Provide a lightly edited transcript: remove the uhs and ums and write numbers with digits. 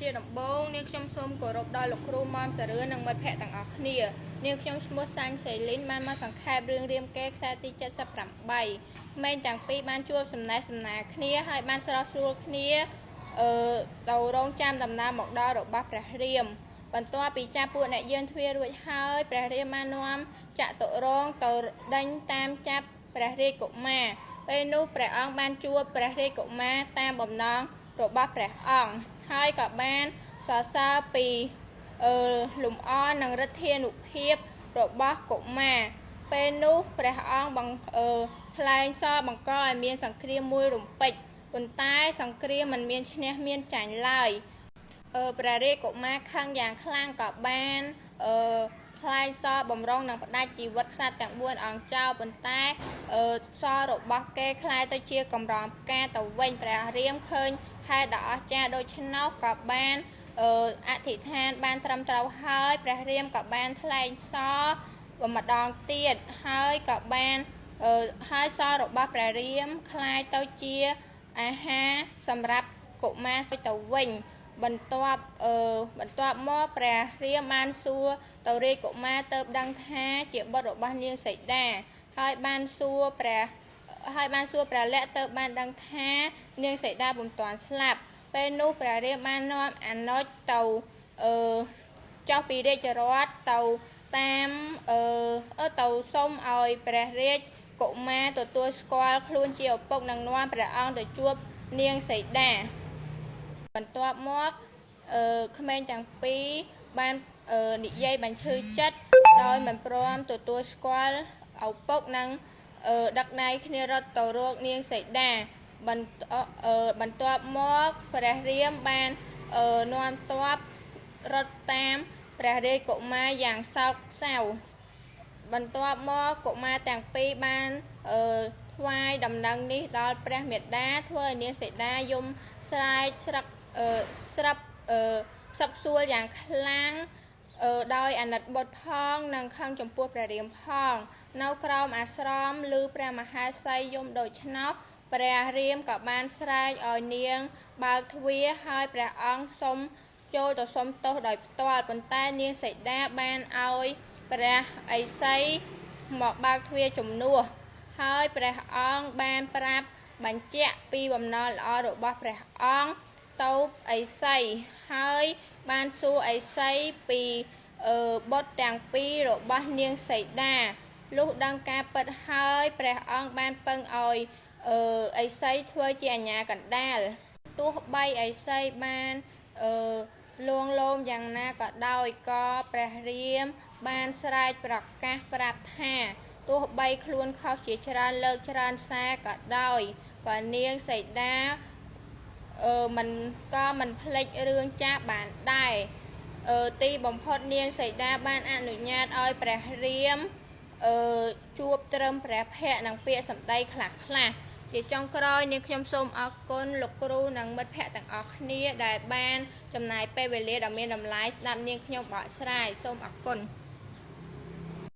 ជាដំបូងនាងខ្ញុំសូមគោរពដល់លោកគ្រូមុំសារឿនិងមិត្តភ័ក្តិទាំងអស់គ្នានាងខ្ញុំឈ្មោះសាញ់សេលីនបានមកសង្ខេបរឿងរាមកេរ្តិ៍ខ្សែទី78ក្មេងទាំងពីរបានជួបសំណេះសំណាលគ្នាហើយបានស្រោះស្រួលគ្នាអឺទៅរងចាំដំណើរមកដល់របស់ព្រះរាមបន្ទាប់ពីចាប់ពួកអ្នកយានទ្វាររួចហើយព្រះរាមបាននាំចតុរងទៅដេញតាមចាប់ព្រះរាជកុមារពេលនោះព្រះអង្គបានជួបព្រះរាជកុមារតាមបំណងរបស់ព្រះអង្គហើយក៏បានសរសើរពីលំអនិងឫទ្ធានុភាពរបស់កុមារពេលនោះព្រះអង្គបង្ថ្លែងសរបង្កឲ្យមានសង្គ្រាមមួយរំពេចប៉ុន្តែសង្គ្រាមមិនមានឈ្នះមានចាញ់ឡើយព្រះរាជកុមារខឹងយ៉ាងខ្លាំងក៏បានថ្លែងសរបំរុងនឹងផ្ដាច់ជីវិតក្សត្រទាំង4អង្គចោលប៉ុន្តែសររបស់គេក្លាយទៅជាកម្រងផ្កាទៅវិញព្រះរាមឃើញហេតុដ៏អស្ចារ្យដូច្នោះក៏បានអធិដ្ឋានបានត្រឹមត្រូវហើយព្រះរាមក៏បានថ្លែងសរម្ដងទៀតហើយក៏បានហើយសររបស់ព្រះរាមក្លាយទៅជាអាហារសម្រាប់កុមារទៅវិញបន្ទាប់មកព្រះរាមបានសួរទៅរាជកុមារទៅដឹងថាជាបុត្ររបស់នាងសីតាហើយបានសួរព្រះលក្សណ៍ទៅបានដឹងថានាងសីតាពុំទាន់ស្លាប់ពេលនោះព្រះរាមបាននាំអនុជទៅចុះពីរាជរដ្ឋទៅតាមទៅសុំឲ្យព្រះរាជកុមារទទួលស្គាល់ខ្លួនជាឪពុកនិងនាំព្រះអង្គទៅជួបនាងសីតាបន្ទាប់មកក្មេងទាំងពីរបាននិយាយបញ្ឈឺចិត្តដោយមិនព្រមទទួលស្គាល់ឪពុកនិងដឹកដៃគ្នារត់ទៅរកនាងសីតាបន្ទាប់មកព្រះរាមបាននាំទ័ពរត់តាមព្រះរាជកុមារយ៉ាងសោកសៅបន្ទាប់មកកុមារទាំងពីរបានថ្វាយដំណឹងនេះដល់ព្រះមេដាធ្វើឲ្យនាងសីតាយំស្រែកស្រឹកស្រាប់សឹកសួលយ៉ាងខ្លាំងដោយអាណិតបុត្រផងនិងខឹងចំពោះព្រះរាមផងនៅក្រោមអាស្រមឮព្រះមហេសីយំដូច្នោះព្រះរាមក៏បានស្រែកឲ្យនាងបើកទ្វារហើយព្រះអង្គសុំចូលទៅសុំទោសដោយផ្ទាល់ប៉ុន្តែនាងសីតាបានឲ្យព្រះឥសីមកបើកទ្វារជំនួសហើយព្រះអង្គបានប្រាប់បញ្ជាក់ពីបំណងល្អរបស់ព្រះអង្គទៅឥសីហើយបានសួរឥសីពីបុត្រទាំងពីររបស់នាងសីតាលុះដឹងការពិតហើយព្រះអង្គបានពឹងឲ្យឥសីធ្វើជាអាជ្ញាកណ្ដាលទោះបីឥសីបានលួងលោមយ៉ាងណាក៏ដោយក៏ព្រះរាមបានស្រែកប្រកាសប្រាប់ថាទោះបីខ្លួនខុសជាច្រើនលើកច្រើនសារក៏ដោយក៏នាងសីតាមិនភ្លេចរឿងចាស់បានដែរទីបំផុតនាងសីតាបានអនុញ្ញាតឲ្យព្រះរាមជួបត្រឹមព្រះភ័ក្ត្រនិងពាក្យសម្ដីខ្លះៗជាចុងក្រោយនាងខ្ញុំសូមអរគុណលោកគ្រូនិងមិត្តភ័ក្តិទាំងអស់គ្នាដែលបានចំណាយពេលវេលាដ៏មានតម្លៃស្ដាប់នាងខ្ញុំបកស្រាយសូមអរគុណ។